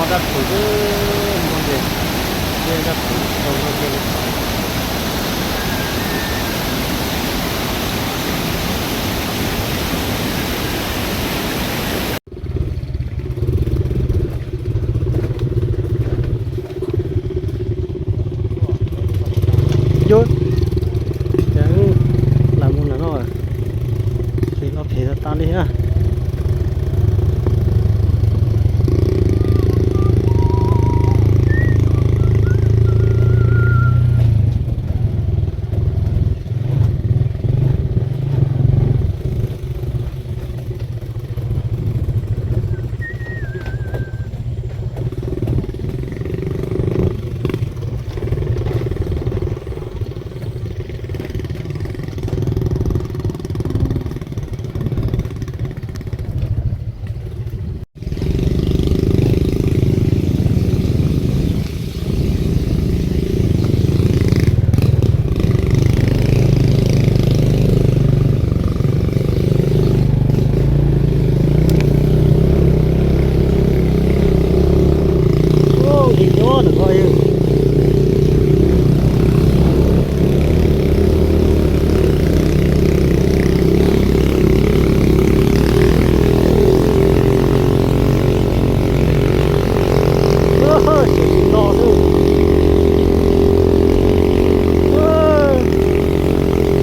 Zaj phuv xwb, npog ces, zaj phuv tsis tau npog ces li. Yus, ces lam mus ntawm no, ces los phem tas tas li thiab.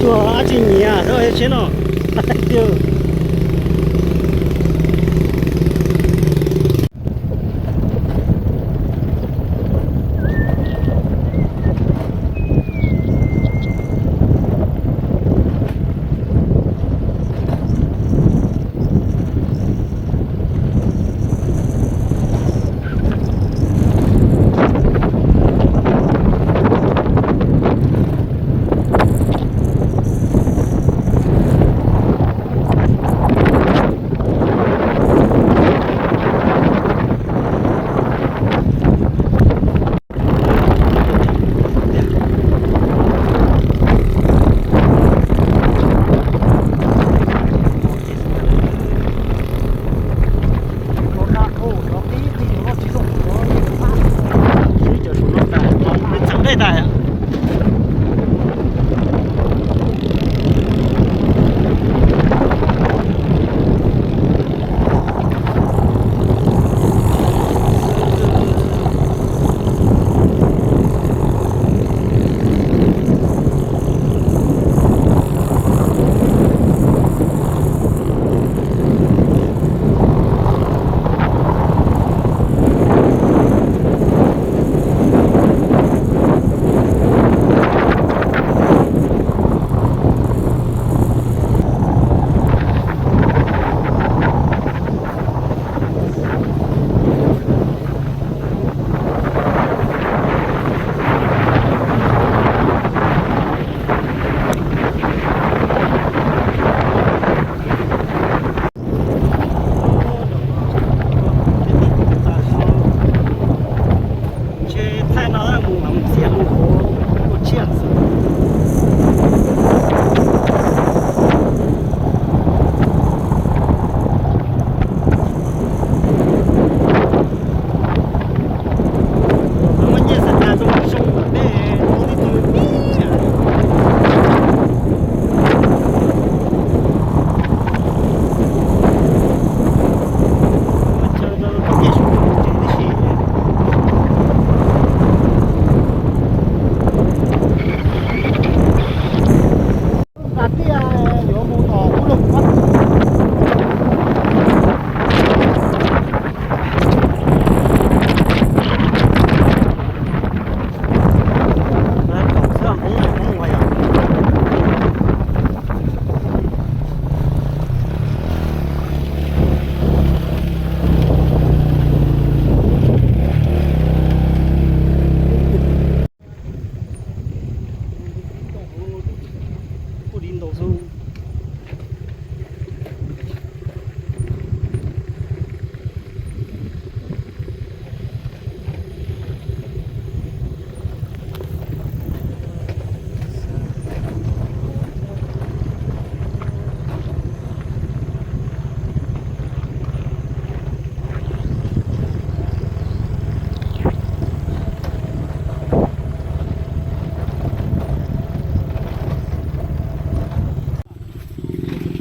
Tsuag dab tsi nyiam xwb tsheb no.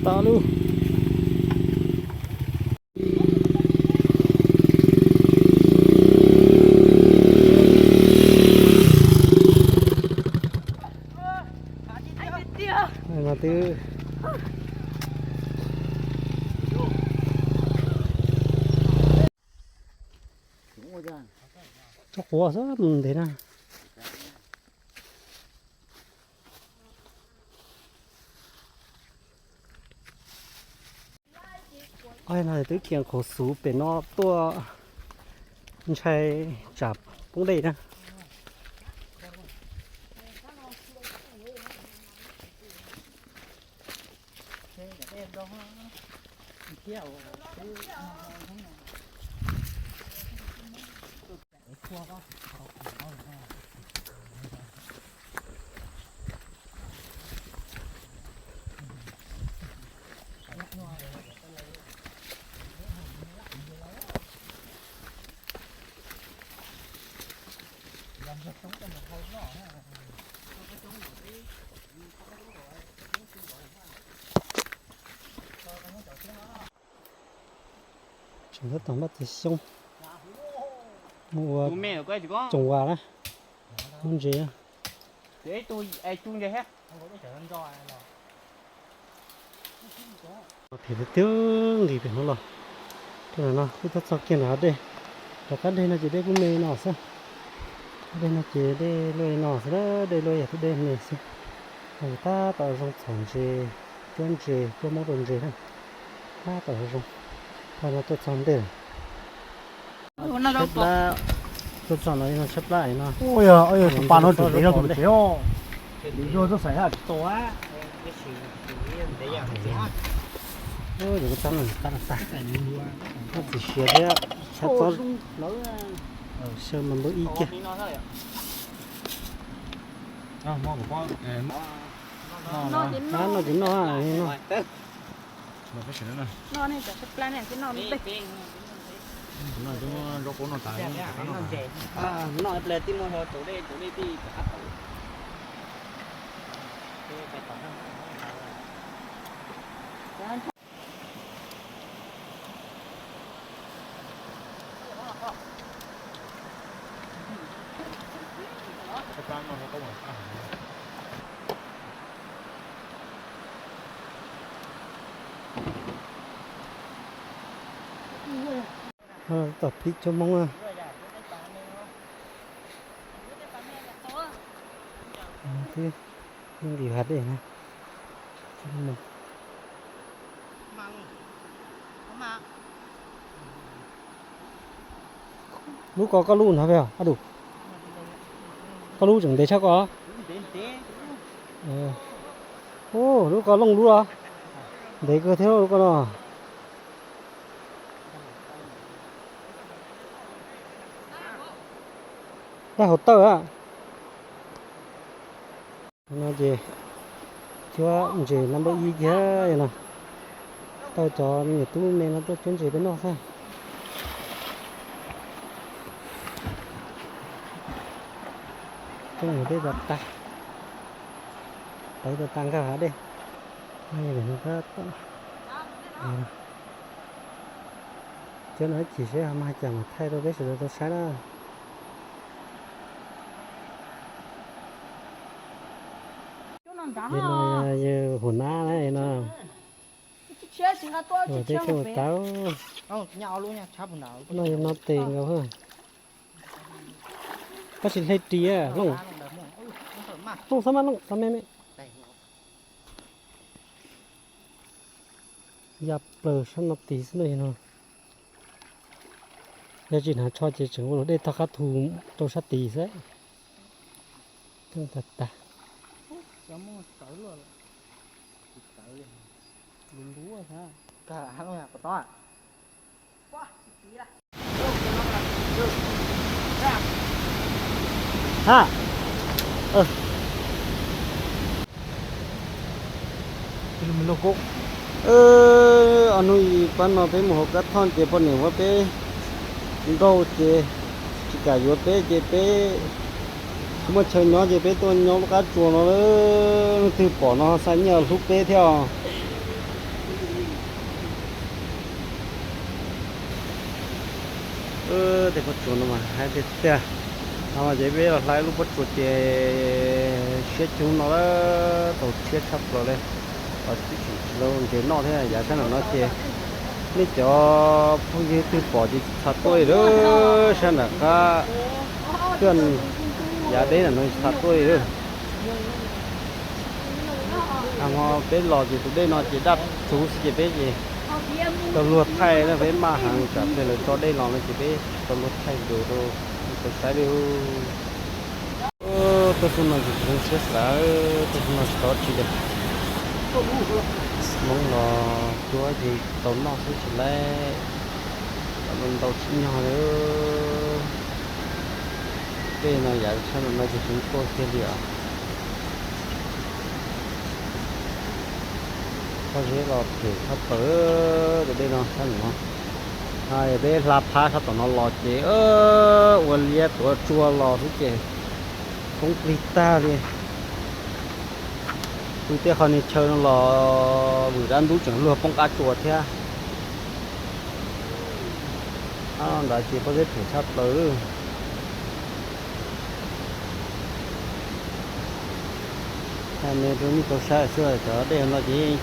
Tau lub. No twb tso quav xwb mus ntev na. Oj, no twb khiav qhov xuv pem no tuaj ntshai tsam poob dej na. Tseem tab tom npaj txiv xyoob mus ua tsoom vas na, muab ntses. Pem tiag nqis pem no los, no kuj txog kiag nram dej, rov qab dej no ces dej kuj me no xwb. Dej no ces dej luaj li no xwb, dej luaj yam thiab dej me xwb. Tab tom zoo txhom ntses, cuab ntses, cuab mab rau ntses na, tab tom zoo. Pab no tuaj txog ntej lawm. Tuaj txog no no tshaib plab no. Ua yog, ua yog tus pas no tseem ntev no tus tsev os. Yog txoj xaim haj tsis tau a. Ua yog tab no qab tag, no txim siav thiab, tshab txob, xyaw mas npawb ib kiag. No ces noj no. Tom pib cuab Hmoob na. Twb nqis hav dej na. Lub ko koj lub no peb os, Ab Dum? Koj lub tseem ntev tshaj ko. Ub, lub ko looj lub los ntev kawg thiab lub ko no. Dab hauv tawj a. No ces cuab ntses no npawb ib kiag no. Tau cov me nyuam tub me no tuaj cuab ntses peb noj xwb. Coob dej tas tas, tawv tas tas nkag hav dej. Cov no ib chim seb ho muaj hais cas mas thaij rau peb sawv daws tau saib na. Yawg no yog yawg Hua Nab na no. Ua teb chaws tau. No yog no tes nkaus. Tab sis hle ris Looj. Looj xab mab Looj xab me me. Ya plaws sab no tid xwb no. Yog tsis hnav tsho ces tseem ua luam dej tog qab thu rau sab tid xwb. Coob tag tag. Ha. Ob hnub ib pab no peb mus hauv Kab Thoj ces poj niam muab peb nrauj ces tsis kam yuav peb ces peb tsis muaj chaw nyob ces peb tuaj nyob lub qab tsuas no. Leej twg pom no xa nyiaj hlub peb thiab os. Tej pob tsuas no mas haib tiag tiag. No ces peb los hla lub pob tsuas ces siab cuag no lawm, tau siab tshaj plaws li. Los twb tsis tau ntses noj thiab. Yav sab nram no ces nej cov phooj ywg twg pom ces tsis txhob tuaj li lawm, sab nram qab khwj yav deb nram no tsis txhob tuaj li lawm. Hmo peb los ces tus dej no ces daj rhuv xwb ces peb ces tau luag thaij na, peb maj heev tsam pliag lawv tso dej los no ces peb tau luag thaij video rau nej tau saib li. Tuaj xub no ces tsis zoo siab xav, tuaj xub no tsis tau dab tsi li. Hmoob los cuab ces tau noj xwb tsis laib, ntau tsis nyog li. Dej no yav sab nram no ces tsis tuaj kiag li os. Pob zeb los phem tshaj plaws, tus dej no sab nram no. Yog peb hla phab sab tom no los ces ua liab tuav tsua los xwb ces poob plig tag li. Pw tej qhov niag chaw no los vwm dab ntub tseem luag poob qab tsua thiab. Ab, ntawd ces pob zeb phem tshaj plaws. Hais me rau nej tau saib xwb, cov dej no ces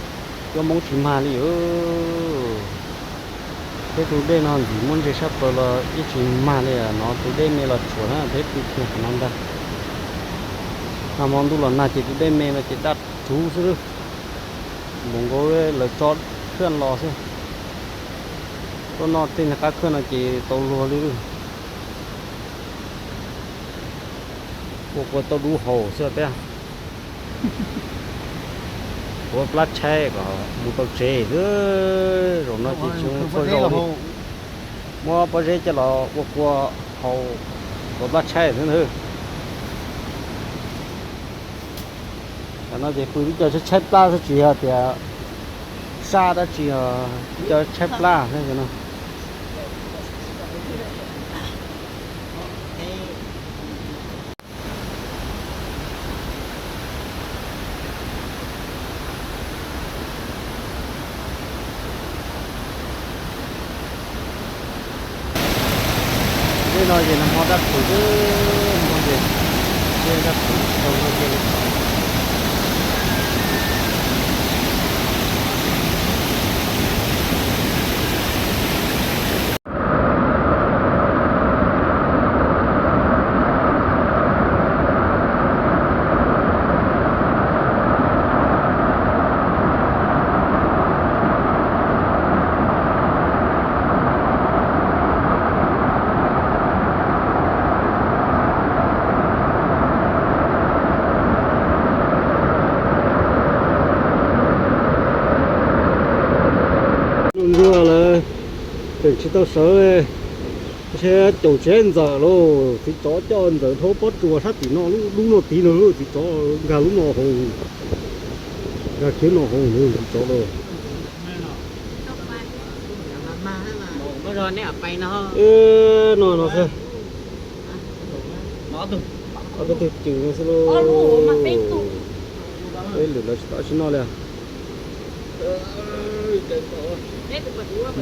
cuab Hmoob tsis mag li os. Peb tus dej no ntxim muaj ntse tshaj plaws los yeej tsis mag li no, tus dej me los tshuav na, peb pw kiag qhov no ntag. Nag hmo ntuj los nag ces tus dej me no ces daj rhuv xwb lawm. Npaum nkaus lawv tso khwj los xwb. Tuaj noj tej niag qab khwj no ces tau luag li lawm. Ua kua tau dub haus xwb peb. Tuav plab tshaib kom mus tau tsev xwb. Zaum no ces tsis muaj zaus li. Muab pob zeb coj los ua kua haus, tuav plab tshaib xwb ntag. Tam no ces pw twb cov tshaib plab xwb tsis yog tias sab dab tsi os, twb cov tshaib plab xwb no. Tej no ces nag hmo daj rhuv xwb, nag hmo ces tej daj rhuv tsis tau luag kiag li. Ntuj ntsuag lawm, tseem tsis tau sawv, ntshe caum tsev ntxawm lauj. Txiv tsov coj ntxawm dhau pob tsuas sab tim no lub dub no tid no, txiv tsov nkag lub no haus, nkag khiav no haus, txiv tsov lauj. No no xwb. Ob tug twg cwm no xwb lauj. Peb lwm lawv tsis tau tsis noj li.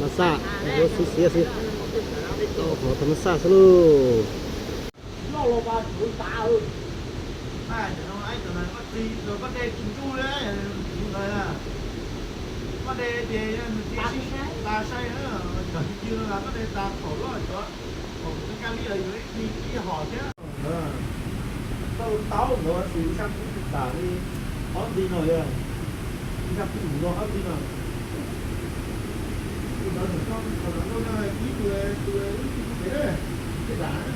Mas xaj, xiav xwb, tau qhov tau mas xaj xwb lauj. Tau tau nkawd xwb ib sab pub tas li ob nti no yog ib sab pub mus no ob nti no. Tus ntawd thaum no thaum no no ib tug tus wb tsis pub pem thiaj dam.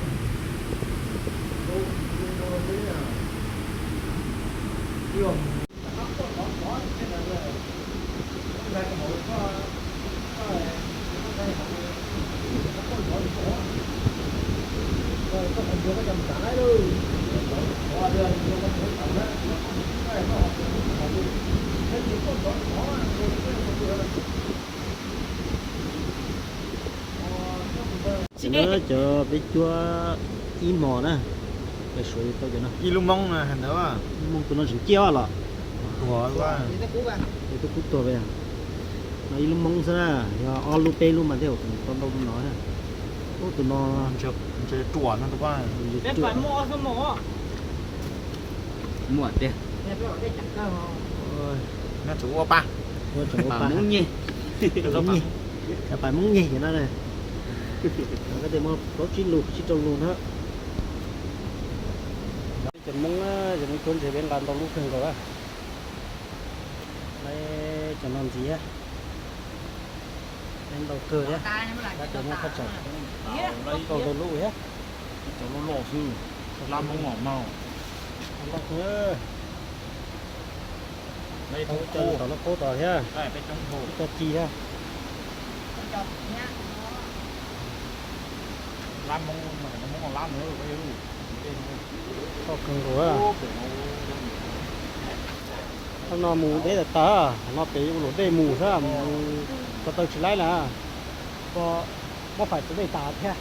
Cov peb cuab ib hmos na, suav tau cov no. Ib lub moob hais ntawd, lub moob tus no tseem ciaj los? Tus kub tuag pe. No ib lub moob xwb na, yog ob lub peb lub mas thiaj tau ntau li no na. Tus no ntshe ruam no tus ko. Muaj tiag. Nyob tseem ua pa. Cov pais Hmoob nyeg, cov pais Hmoob nyeg ces no, koj tias muaj plaub tsib lus tsib rau lus na. Cov Hmoob, cov Hmoob cuab ntses peb nqa ntau lub kawg nkaus. Lawv cov no ntxiv, peb ntau kawg thiab. Koj tias muaj thaj tsam kaum tau lub thiab. Cov loj loj xwb, lab Hmoob os mas. Loj kawg. Cov loj kub tod thiab. Cov ci thiab. Loj kawg nkaus. Thaum no mus deb tas tas, no pem ua luam dej mus xwb, mus ko taw tsis laib na. Ko muab faim tus dej tas thiab.